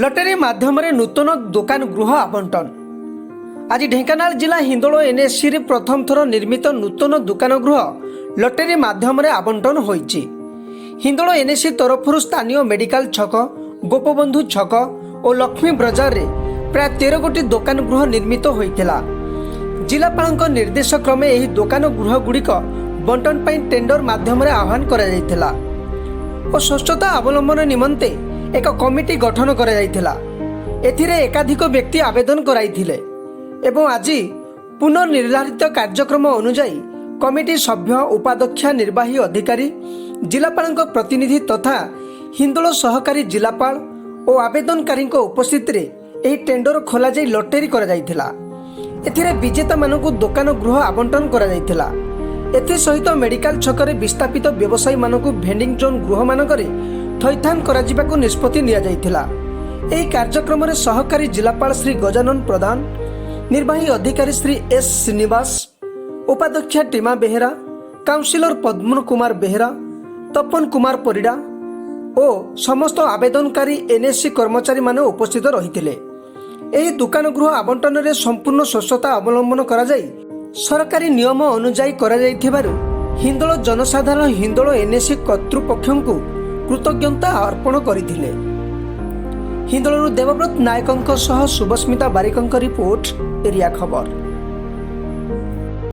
Lottery ମାଧ୍ୟମରେ ନୂତନ ଦୋକାନ ଗୃହ ଆବଣ୍ଟନ। ଆଜି ଢେଙ୍କାନାଳ ଜିଲ୍ଲା ହିନ୍ଦୋଳ ଏନ୍ଏସିରେ ପ୍ରଥମ ଥର ନିର୍ମିତ ନୂତନ ଦୋକାନ ଗୃହ ଲଟେରୀ ମାଧ୍ୟମରେ ଆବଣ୍ଟନ ହୋଇଛି। ହିନ୍ଦୋଳ ଏନ୍ଏସି ତରଫରୁ ସ୍ଥାନୀୟ ମେଡିକାଲ ଛକ, ଗୋପବନ୍ଧୁ ଛକ ଓ ଲକ୍ଷ୍ମୀ ବଜାରରେ ପ୍ରାୟ 13 ଗୋଟି ଦୋକାନ ଗୃହ ନିର୍ମିତ ହୋଇଥିଲା। ଜିଲ୍ଲାପାଳଙ୍କ ନିର୍ଦ୍ଦେଶ କ୍ରମେ ଏହି ଦୋକାନ ଗୃହଗୁଡ଼ିକ ବଣ୍ଟନ ପାଇଁ ଟେଣ୍ଡର ମାଧ୍ୟମରେ ଆହ୍ୱାନ କରାଯାଇଥିଲା ଓ ସ୍ୱଚ୍ଛତା ଅବଲମ୍ବନ ନିମନ୍ତେ ଏକ କମିଟି ଗଠନ କରାଯାଇଥିଲା। ଏଥିରେ ଏକାଧିକ ବ୍ୟକ୍ତି ଆବେଦନ କରାଇଥିଲେ ଏବଂ ଆଜି ପୁନର୍ନିର୍ଦ୍ଧାରିତ କାର୍ଯ୍ୟକ୍ରମ ଅନୁଯାୟୀ କମିଟି ସଭ୍ୟ, ଉପାଧ୍ୟକ୍ଷା, ନିର୍ବାହୀ ଅଧିକାରୀ, ଜିଲ୍ଲାପାଳଙ୍କ ପ୍ରତିନିଧି ତଥା ହିନ୍ଦୋଳ ସହକାରୀ ଜିଲ୍ଲାପାଳ ଓ ଆବେଦନକାରୀଙ୍କ ଉପସ୍ଥିତିରେ ଏହି ଟେଣ୍ଡର ଖୋଲାଯାଇ ଲଟେରୀ କରାଯାଇଥିଲା। ଏଥିରେ ବିଜେତାମାନଙ୍କୁ ଦୋକାନ ଗୃହ ଆବଣ୍ଟନ କରାଯାଇଥିଲା। ଏଥିସହିତ ମେଡିକାଲ ଛକରେ ବିସ୍ଥାପିତ ବ୍ୟବସାୟୀମାନଙ୍କୁ ଭେଣ୍ଡିଂ ଜୋନ୍ ଗୃହମାନଙ୍କରେ ଥଇଥାନ କରାଯିବାକୁ ନିଷ୍ପତ୍ତି ନିଆଯାଇଥିଲା। ଏହି କାର୍ଯ୍ୟକ୍ରମରେ ସହକାରୀ ଜିଲ୍ଲାପାଳ ଶ୍ରୀ ଗଜାନନ ପ୍ରଧାନ, ନିର୍ବାହୀ ଅଧିକାରୀ ଶ୍ରୀ ଏସ୍ ଶ୍ରୀନିବାସ, ଉପାଧ୍ୟକ୍ଷା ଟିମା ବେହେରା, କାଉନସିଲର ପଦ୍ମ କୁମାର ବେହେରା, ତପନ କୁମାର ପରିଡ଼ା ଓ ସମସ୍ତ ଆବେଦନକାରୀ ଏନ୍ଏସି କର୍ମଚାରୀମାନେ ଉପସ୍ଥିତ ରହିଥିଲେ। ଏହି ଦୋକାନ ଗୃହ ଆବଣ୍ଟନରେ ସମ୍ପୂର୍ଣ୍ଣ ସ୍ୱଚ୍ଛତା ଅବଲମ୍ବନ କରାଯାଇ ସରକାରୀ ନିୟମ ଅନୁଯାୟୀ କରାଯାଇଥିବାରୁ ହିନ୍ଦୋଳ ଜନସାଧାରଣ ହିନ୍ଦୋଳ ଏନ୍ଏସି କର୍ତ୍ତୃପକ୍ଷଙ୍କୁ କୃତଜ୍ଞତା ଅର୍ପଣ କରିଥିଲେ। ହିନ୍ଦୋଳରୁ ଦେବବ୍ରତ ନାୟକଙ୍କ ସହ ଶୁଭସ୍ମିତା ବାରିକଙ୍କ ରିପୋର୍ଟ, ଏରିଆ ଖବର।